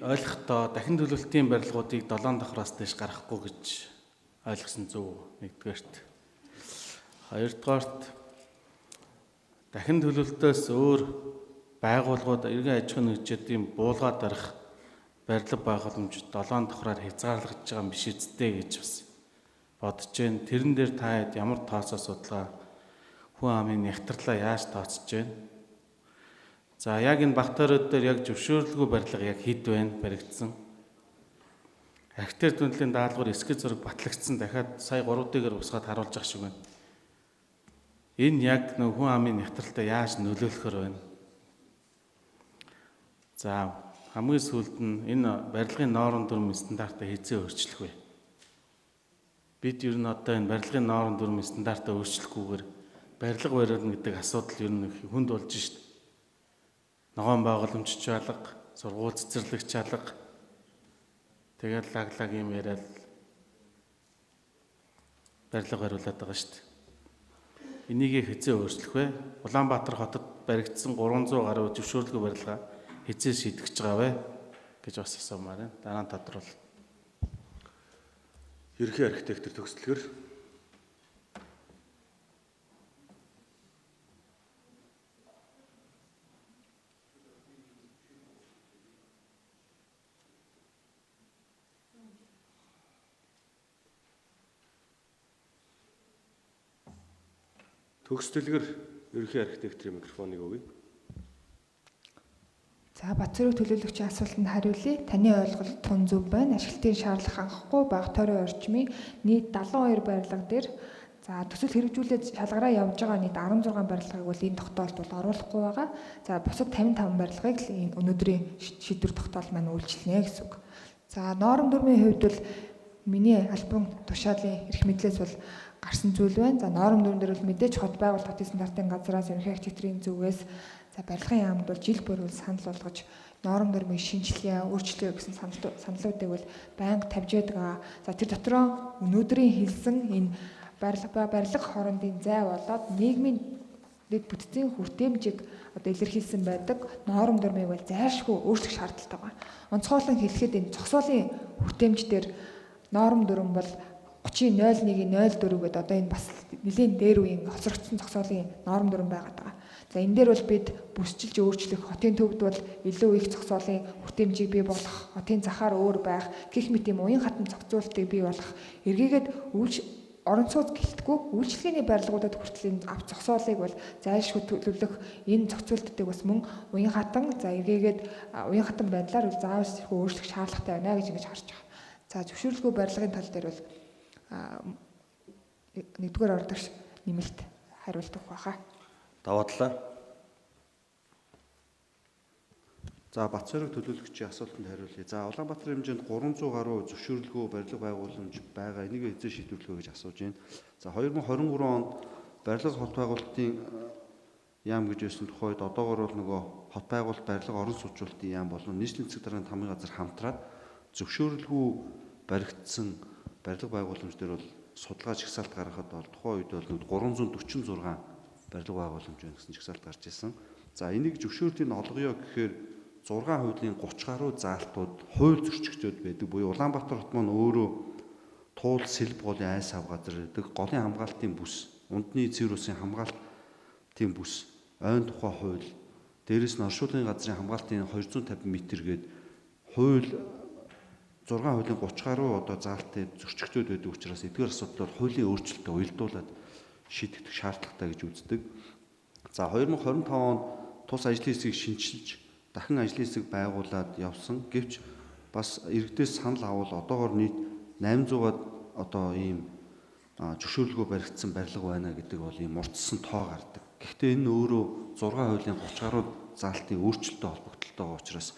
ойлгохдоо дахин төлөвлөлтийн барилгуудыг 7 давхраас дээш гаргахгүй гэж ойлгосон зөв нэгдүгээрт. Хоёрдугаарт дахин төлөвлөлтөөс өөр байгууллагууд эргэн аж ахуйн нэгжүүдийн буулгаа дарах барилга байгууламж 7 давхраар хязгаарлагдж байгаа юм биш үсттэй гэж бас бодож байна. Тэрэн дээр та хэд ямар тооцоо судалгаа хүн амын нягтралаа яаж тооцож байна? За яг энэ баг тойроод дээр яг зөвшөөрлгүй барилга яг хэд байна баригдсан? Архитектур дүнлэлийн даалгавар эсхэг зураг батлагдсан дахиад сая 3D-гээр усгаад харуулж байгаа шиг байна. Энэ яг нөх хүн амын нягтралтай яаж нөлөөлөхөр байна? За хамгийн сүүлд нь энэ барилгын норм дүрм стандартаа хэзээ өөрчлөх вэ? Бид ер нь одоо энэ барилгын норм дүрм стандартаа өөрчлөхгүйгээр барилга бариулна гэдэг асуудал ер нь хүнд болж шít. Ногоон байгууламжч алга, сургууль цэцэрлэгч алга. Тэгээд лаглаг юм яриад барилга бариулаад байгаа шít. Энийг хэзээ өөрчлөх вэ? Улаанбаатар хотод баригдсан 300 гаруй зөвшөөрлгүй барилга хэзээ шийдэгч байгаа вэ гэж бас асуумаар байна. Дараа нь тодруул. Ерөнхий архитектор төгслөгөр. Төгсдөлгөр ерөнхий архитекторын микрофоныг өгье. За Батцөрөг төлөөлөгчийн асуултанд хариулъя. Таны ойлголт тун зөв байна. Ашиглалтын шаардлага хангахгүй бага тойрон орчмын нийт 72 барилга дээр за төсөл хэрэгжүүлээд шалгараа явж байгаа нийт 16 барилгыг бол энэ тогтоолд бол оруулахгүй байгаа. За бусад 55 барилгыг л энэ өнөөдрийн шийдвэр тогтоол маань үйлчилнэ гэсэн үг. За норм дүрмийн хувьд бол миний альбом тушаалын эрх мэдлээс бол гарсан зүйл байна. За норм дүрм дээр бол мэдээж хот байгуулалт хотын стандартын газраас ерөнхий архитектурын зүгээс за барилгын яамд бол жил бүр бол санал болгож норм дүрмийг шинжилгээ, өөрчлөе гэсэн саналуудыг бол байнга тавьж байдаг. За тэр дотроо өнөөдрийн хэлсэн энэ барилга хоорондын зай болоод нийгмийн дэд бүтцийн хүртээмжийг одоо илэрхийлсэн байдаг норм дүрмийг бол зайлшгүй өөрчлөх шаардлагатай байна. Онцгойлон хэлэхэд энэ зогсоолын хүртээмж дээр норм дүрм бол 30.01.04 гэдэг одоо энэ бас нэлээд дээр үеийн хоцрогдсон зогсоолын норм дүрм байгаад байгаа. За энэ дээр бол бид бүсчилж өөрчлөх, хотын төвд бол илүү их зогсоолын хүртээмжийг бий болгох, хотын захаар өөр байх, гэх мэт юм уян хатан зохицуултыг бий болгох, эргээгээд орон сууц гэлтгүй үйлчилгээний барилгуудад хүртэл энэ ав зогсоолыг бол зайлшгүй төлөвлөх энэ зохицуултыг бас мөн уян хатан за эргээгээд уян хатан байдлаар бол заавал өөрчлөх шаардлагатай байна гэж ингэж харж байгаа. За зөвшөөрлгүй барилгын тал дээр бол нэгдүгээр ордогч нэмэлт хариулт өгөх байхаа. Даваа талаа. За Батцөрөг төлөөлөгчийн асуултанд хариулъя. За Улаанбаатар хэмжээнд 300 гаруй зөвшөөрлгүй барилга байгууламж байгаа. Энийг хэзээ шийдвэрлэх вэ гэж асууж байна. За 2023 онд барилга хот байгуулалтын яам гэж байсан тухайд одоогор бол нөгөө хот байгуулалт барилга орон сууцлалтын яам болон нийслэлийн засаг даргын тамгын газар хамтраад зөвшөөрлгүй баригдсан барилга байгууламж дээр бол судалгаа жагсаалт гаргахад бол тухайн үед бол 346 барилга байгууламж байна гэсэн жагсаалт гарч ирсэн. За энийг зөвшөөрлийг олгоё гэхээр 6 хуулийн 30 гаруй заалтууд хууль зөрчигчдүүд байдаг. Буюу Улаанбаатар хот маань өөрөө туул сэлб голын айс ав газар байдаг. Голын хамгаалтын бүс, ундны цэвэр усын хамгаалтын бүс, ойн тухай хууль, дээрэс нь оршуулгын газрын хамгаалтын 250 м гээд хууль 6 хуулийн 30 гаруй одоо заалтын зөрчигчдүүд байдаг учраас эдгээр асуудал бол хуулийн өөрчлөлтөд уялдуулаад шийдэгдэх шаардлагатай гэж үздэг. За 2025 онд тус ажлын хэсгийг шинчилж дахин ажлын хэсэг байгуулад явсан. Гэвч бас иргэдээс санал авал одоогор нийт 800-аад одоо ийм зөвшөөрлгүй баригдсан барилга байна гэдэг бол ийм мурдсан тоо гардаг. Гэхдээ энэ өөрөө 6 хуулийн 30 гаруй заалтын өөрчлөлтөд холбогдлолтой байгаа учраас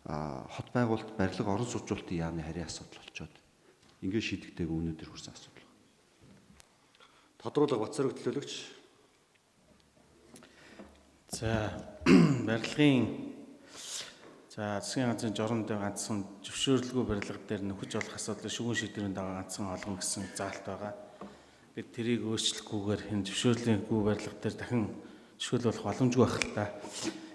хот байгуулалт барилга орон сууцлалтын яамны харийн асуудал болчоод ингээд шийдэгдээг өнөөдөр хүрсэн асуудал. Тодруулга Батцөрөг төлөөлөгч. За барилгын за засгийн газрын журам дээр ганцхан зөвшөөрлгүй барилга дээр нөхөж болох асуудлыг шүүгэн шийдвэрийн дагуу ганцхан олгоно гэсэн заалт байгаа. Бид тэрийг өөрчлөхгүйгээр энэ зөвшөөрлгүй барилга дээр дахин зөвшөөрөл болох боломжгүй байх л та.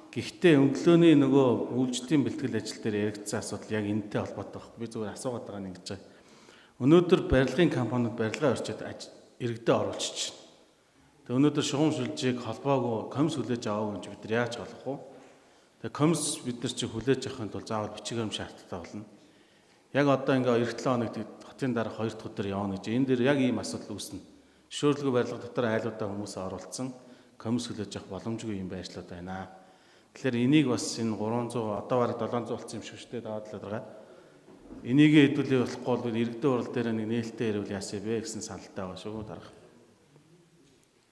Гэхдээ өнгөлөөний нөгөө үйлчлэлийн бэлтгэл ажил дээр яригдсан асуудал яг энэтэй холбоотой байхгүй. Би зүгээр асуугаад байгаа нь ингэж байгаа. Өнөөдөр барилгын компаниуд барилгаа өрчөөд иргэдээ оруулчих. Тэгээ өнөөдөр шугам шүлжийг холбоогүй комисс хүлээж аваагүй юм чи бид нар яаж олох вэ? Тэгээ комисс бид нар чи хүлээж авахын тулд заавал бичиг баримт шаардлагатай болно. Яг одоо ингээ эх 7 хоногт хотын дараа 2 дахь өдөр явна гэж. Энэ дээр яг ийм асуудал үүснэ. Зөвшөөрлгүй барилга дотор айлуудаа хүмүүс оруулсан комисс хүлээж авах боломжгүй юм байршлууд байна. Тэгэхээр энийг бас энэ 300 одоо бараг 700 болсон юм шиг шүү дээ даваад л байгаа. Энийг хэдүүлээ болохгүй бол иргэдийн хурал дээр нэг нээлттэй ирвэл яасан бэ гэсэн саналтай байгаа шүү дарга.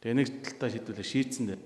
Тэгээ нэг талдаа шийдвүлээ шийдсэн дээ.